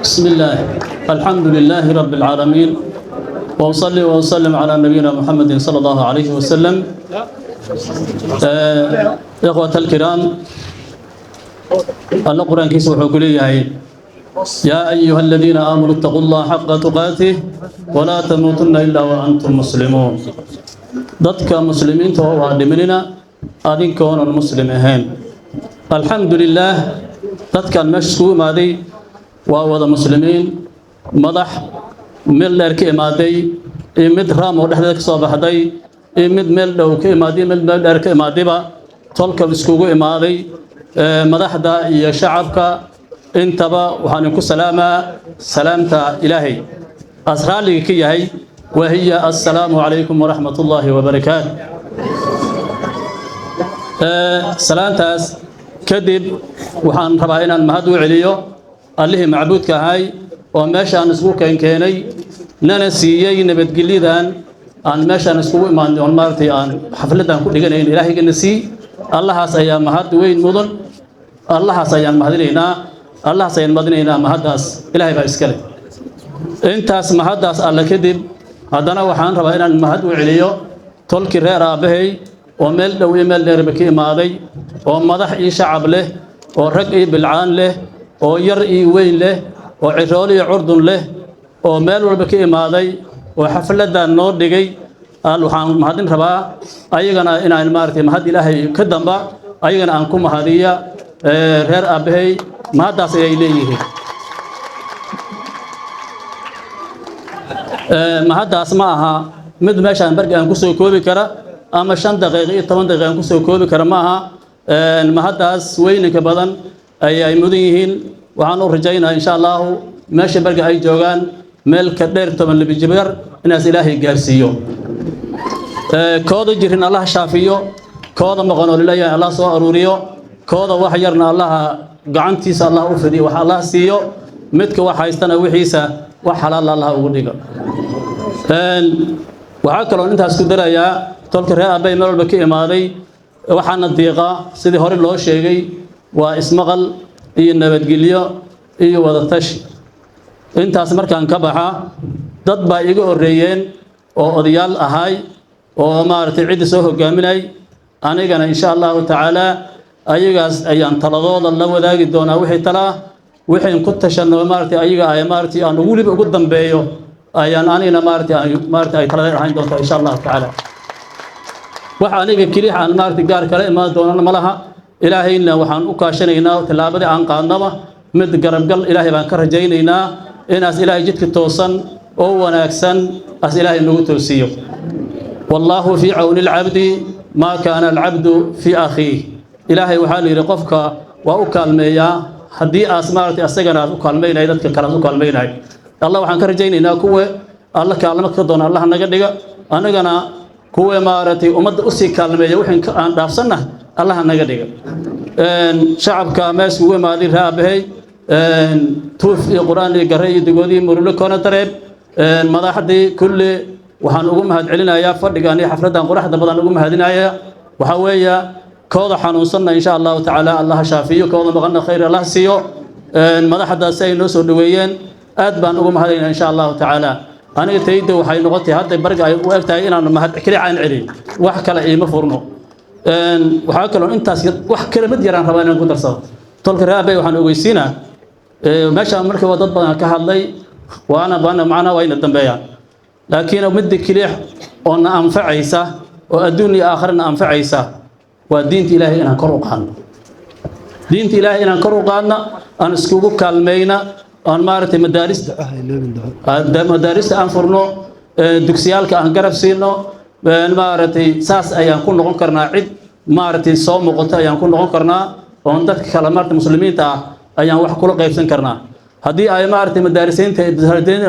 بسم الله، الحمد لله رب العالمين، وأصلي وأسلم على نبينا محمد صلى الله عليه وسلم. إخوة الكرام، الله قرآن كيس وحكولي يا أيها الذين آمنوا اتقوا الله حق تقاته ولا تموتن إلا وأنتم مسلمون. Dadka muslimiinta oo waa dhimanina adinkoonan muslim ahayn. Alxamdulilaah, dadkan meesha iskugu imaaday waa wada muslimiin, madax meel dheer ka imaaday iyo mid Raam oo dhexdeeda ka soo baxday iyo mid meel dhow ka imaaday, mid meel dheer ka imaadayba, tolka iskugu imaaday, madaxda iyo shacabka intaba waxaan idinku salaamaa salaamta Ilaahay as raalliga ka yahay, وهي السلام عليكم ورحمة الله وبركاته. Salaantaas kadib, waxaan rabaa inaan mahad u celiyo Allihii macbuudka ahay oo meeshaan isku keenkeenay, nana siiyey nabadgelyadan aan meeshaan iskugu imaanay oon maaragtay aan xafladan ku dhiganayn. Ilaahayga sii Allahaas ayaa mahad weyn mudan. Allahaas ayaan mahadinaynaa, Allahaas ayaan mahadinaynaa. Mahaddaas Ilaahay baa iskale. Intaas mahaddaas Alle kadib, haddana waxaan rabaa inaan mahad u celiyo tolkii reer aabbahay oo meel dhow iyo meel dheerba ka imaaday, oo madax iyo shacab leh, oo rag iyo bilcaan leh, oo yar iyo weyn leh, oo cirool iyo curdun leh, oo meel walba ka imaaday oo xafladdan noo dhigay. Waxaan mahadin rabaa ayagana inaan maaragtay mahad Ilaahay ka damba ayagana aan ku mahadiya. Reer aabbahay mahaddaas ayay leeyihiin. Mahaddaas ma aha mid meeshaan bargi aan kusoo koobi kara ama 5 daqiiqo iyo 10 daqiiqo aan kusoo koobi kara ma aha. Mahaddaas weyninka badan ayay mudan yihiin. Waxaan u rajaynayaa, insha Allahu, meesha barga ay joogaan meel ka dheer 10 labijibar inaas Ilaahay gaarsiiyo. Kooda jirin Allah shaafiyo, kooda maqan oo lileeyahay Allah soo aruuriyo, kooda wax yarna Allaha gacantiisa Allah u fidiyo, wax Allah siiyo, midka wax haystana wixiisa wax xalaal Allah ugu dhigo. Waxaa kaloo intaas ku darayaa tolka reer abbay meel walba ka imaaday, waxaana diiqaa sidii hore loo sheegay waa ismaqal iyo nabadgelyo iyo wadatashi. Intaas markaan ka baxa, dad baa iga horreeyeen oo odayaal ahay oo maaragtay cidda soo hogaaminay. Anigana, insha Allahu tacaala, ayagaas ayaan taladooda la wadaagi doonaa. Wixii tala ah, wixiin ku tashanno maaragtay ayaga ay maaragtay aan weliba ugu dambeeyo ayaan anigana maaragtay ay maaragtay ay taladeen ahayn doontaa, insha Allahu tacaala. Wax aniga keliya aan maaragtay gaar kala imaan doonana ma laha. Ilaahayna waxaan u kaashanaynaa tallaabadii aan qaadnaba mid garabgal Ilaahay baan ka rajaynaynaa inaas Ilaahay jidka toosan oo wanaagsan as Ilaahay nagu toosiyo. والله في عون العبد ما كان العبد في أخيه. Ilaahay waxaa la yidhi qofka waa u kaalmeeyaa haddii aas maaragtay asagana aas u kaalmaynay, dadka kale aas u kaalmaynay. Allah waxaan ka rajaynaynaa kuwa Alla kaalmo ka doona Allah naga dhiga, anagana kuwa maaragtay ummadda usii kaalmeeya wixii aan dhaafsanna Allah naga dhiga. Shacabka meesha ugu imaaday, raabahay, Tuuf iyo Qur-aan iyo Gare iyo Digoodii, Murulo, Koona Dareeb, madaxdii kulli waxaan ugu mahad celinayaa fadhigan iyo xafladdan quruxda badan ugu mahadinayaa. Waxaa weeya, kooda xanuunsanna, insha Allahu tacaala, Allah shaafiyo, kooda maqanna khayr Allah siiyo. Madaxdaasi ay noo soo dhoweeyeen aad baan ugu mahadinaynaa, insha Allahu tacaala. Aniga tayda waxay noqotay hadda barga ay u eg tahay inaan mahad keli aan celin, wax kale iima furno. Waxaa kaloo intaas wax kelimad yaraan rabaa inaan ku darsado. Tolka reer abbay waxaan ogeysiinaa, meeshaan markii waa dad badan ka hadlay, waana waana macnaa wayna dambeeyaan, laakiin midda keliya oo na anfacaysa oo adduun iyo aakhirana anfacaysa waa diinta Ilaahay inaan kor u qaadno, diinta Ilaahay inaan kor u qaadno, aan iskugu kaalmayna, aan maaragtay madaarista aan furno, dugsiyaalka aan garab siino. Maaragtay saas ayaan ku noqon karnaa cid maaragtay soo muuqato ayaan ku noqon karnaa, oon dadka kale maaragtay muslimiinta ah ayaan wax kula qaybsan karnaa. Haddii ay maaragtay madaarisiinta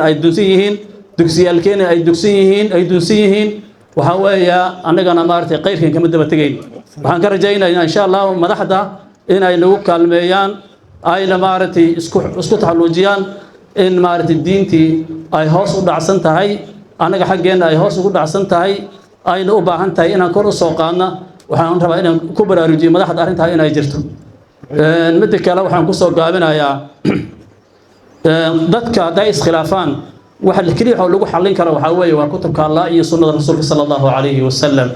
ay dunsan yihiin, dugsiyaalkeena ay dugsan yihiin, ay dunsan yihiin, waxaa weeya annagana maaragtay qayrkan kama daba tegayn. Waxaan ka rajaynaynaa, insha Allahu, madaxda inay nagu kaalmeeyaan, ayna maaragtay isku taxalluujiyaan in maaragtay diintii ay hoos u dhacsan tahay, annaga xaggeenna ay hoos ugu dhacsan tahay, ayna u baahan tahay inaan kor u soo qaadna. Waxaan rabaa inaan ku baraarujiyo madaxda arrintaa inay jirto. Midda kale waxaan kusoo gaabinayaa, dadka hadday iskhilaafaan, waxa keliya oo lagu xallin karo waxaa weeye waa kutubka Allah iyo sunnada Rasuulka sala Allahu calayhi wasalam.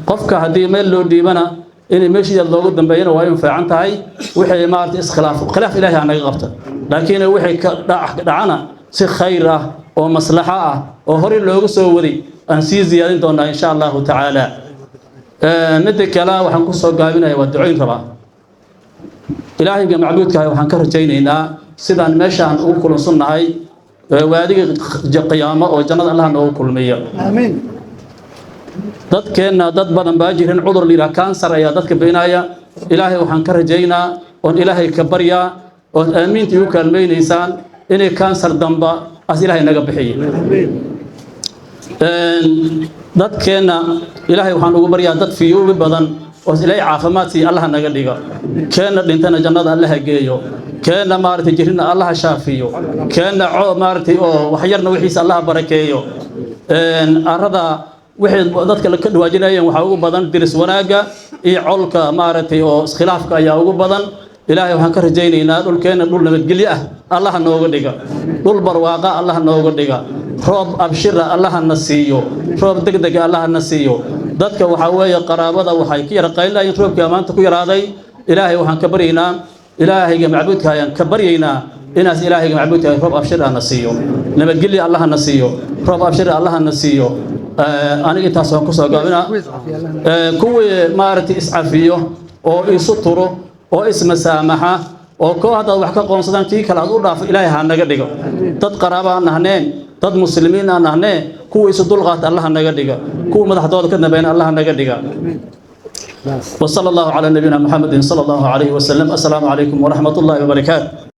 Qofka haddii meel loo dhiibana, inay meeshiida loogu dambeeyana waa in fiican tahay. Wixii maarata iskhilaaf, khilaaf Ilaahay ha naga qabta, laakiin wixii ka dhacana si khayr ah oo maslaxo ah oo horey loogu soo waday aan sii ziyaadin doonaa, insha Allahu tacaala. Midda kale waxaan kusoo gaabinaya waa ducoyn rabaa. Ilaahayga macbuudkahay waxaan ka rajaynaynaa sidaan meeshaan ugu kulansunnahay waadiga qiyaamo oo jannada Allah noogu kulmiyo. Aamiin. Dadkeenna dad badan baa jirin, cudur la yidhaha kansar ayaa dadka beenaya. Ilaahay waxaan ka rajaynaa oon Ilaahay ka baryaa ood aamiinta igu kaalmaynaysaan inay kansar damba as Ilaahay naga bixiyo. Dadkeenna Ilaahay waxaan ugu baryaa dad fiyoobi badan oo Ilaahay caafimaad siiya Allaha naga dhiga. Keenna dhintana jannada Allaha geeyo, keenna maaragtay jirrina Allaha shaafiyo, keenna co maaragtay oo waxyarna wixiisa Allaha barakeeyo. Arada wixii dadka ka dhawaajinayeen waxaa ugu badan diris wanaagga iyo colka maaragtay oo iskhilaafka ayaa ugu badan. Ilaahay waxaan ka rajaynaynaa dhulkeenna dhul nabadgelyo ah Allaha nooga dhiga, dhul barwaaqa Allaha nooga dhiga, roob abshira Allaha na siiyo, roob degdega Allaha na siiyo. Dadka waxaa weeye qaraabada waxay ka yara qaylinayeen roobkii maanta ku yaraaday. Ilaahay waxaan ka baryaynaa, Ilaahayga macbuudka ayaan ka baryaynaa inaas Ilaahayga macbuudka roob abshir ah na siiyo, nabadgelyo Allaha na siiyo, roob abshir Allaha na siiyo. Aniga intaas waan kusoo gaabinaa. Kuwii maaragtay iscafiyo oo isu turo oo ismasaamaxa oo koo haddaad wax ka qoonsadaan kii kale aad u dhaafo, Ilaahay ha naga dhigo. Dad qaraaba aan nahneen, dad muslimiin aan nahnee, kuwa isu dulqaata Allaha naga dhiga, kuwa madaxdooda ka dambeeyna Allaha naga dhiga. وصلى الله على نبينا محمد صلى الله عليه وسلم. السلام عليكم ورحمة الله وبركاته.